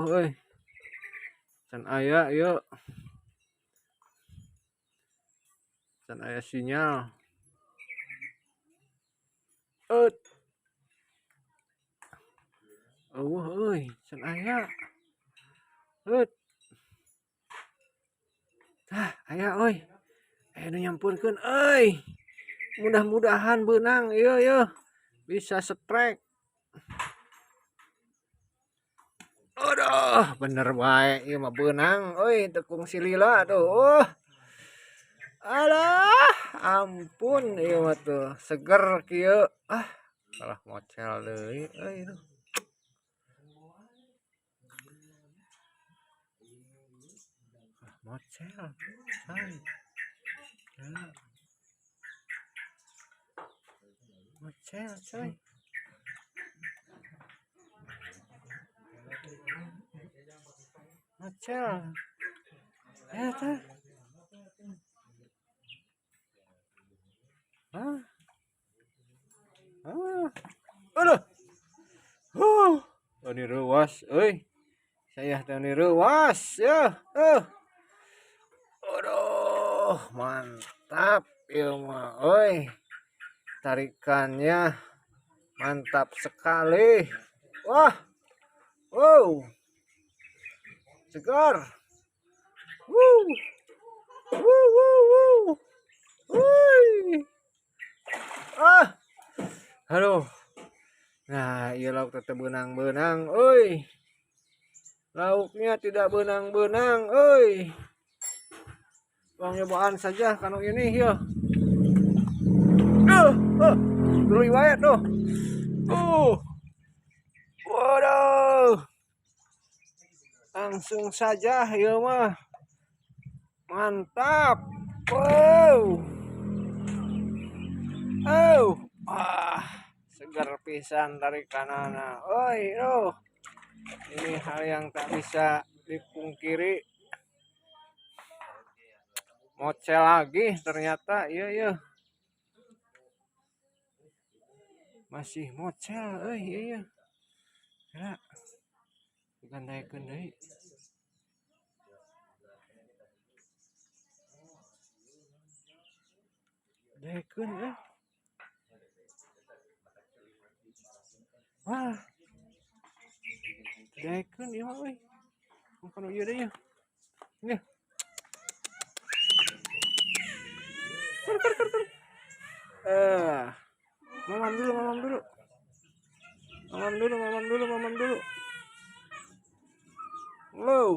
Eueuh euy. Can aya ieu. Can aya sinyal. Eut. Eueuh euy, can aya. Eut. Tah, aya euy. Aya nu nyampurkeun euy. Mudah-mudahan beunang ieu ieu. Bisa strike. Aduh, bener bae ieu mah beunang euy, teu kungsi lila tuh. Alah, ampun ieu mah tuh seger kieu. Ah, kalah mocel deui euy tuh. Kalah mocel. Say. Ya. Mocel, coy. Mocel. Tah. Ah. Ah. Aduh. Huh. Ini ruas euy. Saya teh ini ruas ya. Aduh, mantap ieu mah euy. Tarikannya mantap sekali. Wah. Wow. Segar. Wuh. Wuh, wuh, wuh. Wuih. Ah. Aduh. Nah, ieu lauk teh beunang-beunang euy. Lauknya tidak beunang-beunang euy. Bang nyobaan saja kanu ini ieu. Duh, tuluy wae tuh. Waduh. Langsung saja ieu mah. Mantap. Wow. Oh. Ah, segar pisan tarikanana. Oi, oh. Ini hal yang tak bisa dipungkiri. Mocel lagi ternyata, iya iya. Masih mocel euy, iya iya. Kira digandaikeun deui. Daekeun euy. Wah. Daekeun ieu mah euy. Mun ieu deui ya. Nih. Kur kur kur kur. Mamam dulu, mamam dulu. Mamam dulu, mamam dulu, mamam dulu. Wow.